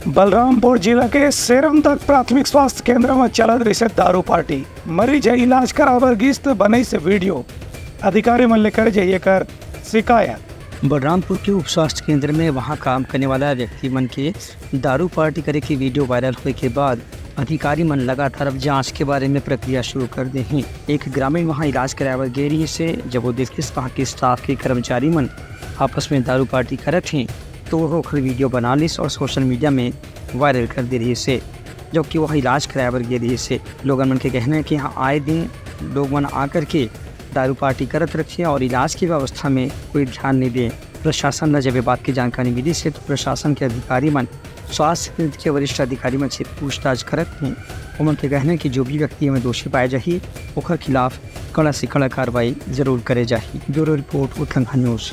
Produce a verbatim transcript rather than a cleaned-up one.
बलरामपुर जिला के सेरम तक प्राथमिक स्वास्थ्य केंद्र म चलत रहिसे दारू पार्टी। मरीज ह इलाज कराबर गिस त बनइसे वीडियो। अधिकारी मन ले करे जाही एकर शिकायत। बलरामपुर के उप स्वास्थ्य केंद्र में वहां काम करने वाला व्यक्ति मन के दारू पार्टी करे के वीडियो वायरल होए के बाद अधिकारी मन लगातार अब जांच के बारे में प्रक्रिया शुरू कर दे हैं। एक ग्रामीण वहां इलाज कराए बर गे रहिसे, जब वो देखिस वहां के स्टाफ के कर्मचारी मन आपस में दारू पार्टी करत हैं, तो वो ओखर वीडियो बना लिस और सोशल मीडिया में वायरल कर दे रहिसे, जबकि वह इलाज कराए बर गे रहिसे। लोगन मन के कहना है कि यहाँ आए दिन लोग मन आकर के दारू पार्टी करत रहिथे और इलाज की व्यवस्था में कोई ध्यान नहीं दे। प्रशासन ला जब ये बात की जानकारी मिलिस हे, तो प्रशासन के अधिकारी मन स्वास्थ्य केंद्र के वरिष्ठ अधिकारी मन से पूछताछ करत हैं। ओमन के कहना है कि जो भी व्यक्ति एमे दोषी पाए जाही, ओकर खिलाफ कड़ा से कड़ा कार्रवाई जरूर करे जाही। Bureau report, Uttarakhand news.